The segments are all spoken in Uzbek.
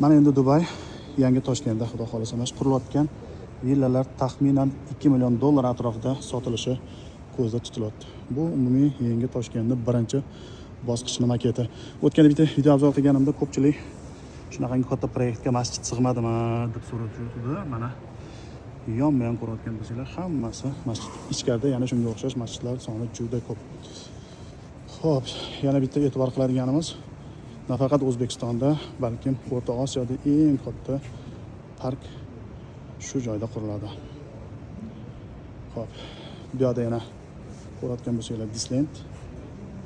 Mana endi Dubay, yangi Toshkentda, xudo xohlasa, mana shu qurilayotgan villalar taxminan 2 million dollar atrofida sotilishi ko'zda tutilyapti. Bu umumiy yangi Toshkentni birinchi bosqichini maketi. O'tganda bitta video обзор qilganimda ko'pchilik shunaqangi katta proyektga masjid sig'madimi deb so'rab yurdi. Mana, yonma yon ko'rayotgan bo'lsanglar, hammasi masjid. Ichkarida yana shunga o'xshash masjidlar soni juda ko'p. Xo'p, yana bitta e'tibor qiladiganimiz, nafaqat O'zbekistonda, balkim O'rta Osiyoda eng katta park shu joyda quriladi. Xo'p, bu yoqda yana ko'rayotgan bo'lsanglar, Disneyland.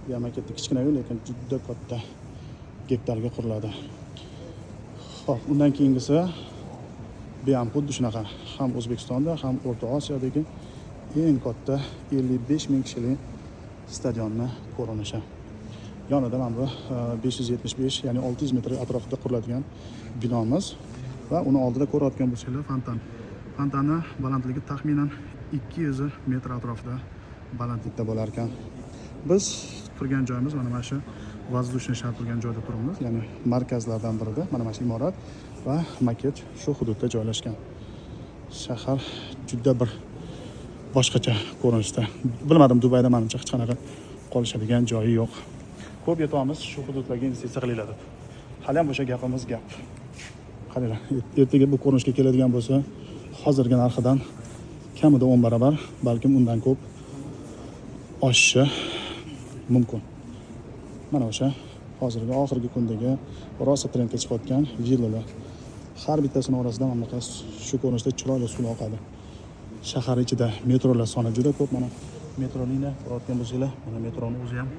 Bu ham maketda kichkina, lekin juda katta gektarga quriladi. Xo'p, undan keyingisi, bu ham xuddi shunaqa, ham O'zbekistonda, ham O'rta Osiyodagi eng katta 55 ming kishilik stadionni ko'rinishi. Yonida mana bu 575, ya'ni 600 metr atrofida quriladigan binomiz va uni oldida ko'rayotgan bo'lsanglar, fontan. Fontanni balandligi taxminan 200 metr atrofida balandlikda bo'lar ekan. Biz turgan joyimiz mana shu воздушный shar turgan joyda turibmiz, ya'ni markazlardan birida mana shu imorat va maket shu hududda joylashgan. Shahar juda bir boshqacha ko'rinishda. Bilmadim, Dubayda manimcha hech qanaqa qolishadigan joyi yo'q. Ko'p aytyapmiz, shu hududlarga investitsiya qilinglar deb. Hali ham o'sha gapimiz gap. Qaranglar, ertaga bu ko'rinishga keladigan bo'lsa, hozirgi narxidan kamida 10 barobar, balkim undan ko'p oshishi mumkin. Mana o'sha hozirgi, oxirgi kundagi rosa trendga chiqayotgan villalar. Har bittasini orasida mana bunaqa, shu ko'rinishda chiroyli suv oqadi. Shahar ichida metrolar soni juda ko'p. Mana metro liniya ko'rayotgan bo'lsanglar, mana metroni o'zi ham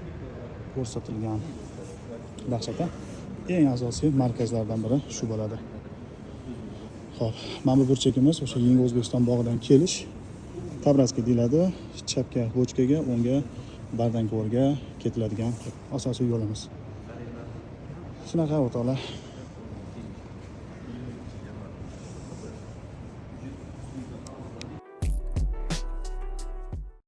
ko'rsatilgan. Dahshat, a? Eng asosiy markazlardan biri shu bo'ladi. Xo'p, mana bu burchagimiz o'sha Yangi O'zbekiston bog'idan kelish. Tabraska deyiladi. Chapga Bochkaga, o'ngga Bardanko'rga ketiladigan asosiy yo'limiz. Shunaqa, o'rtoqlar.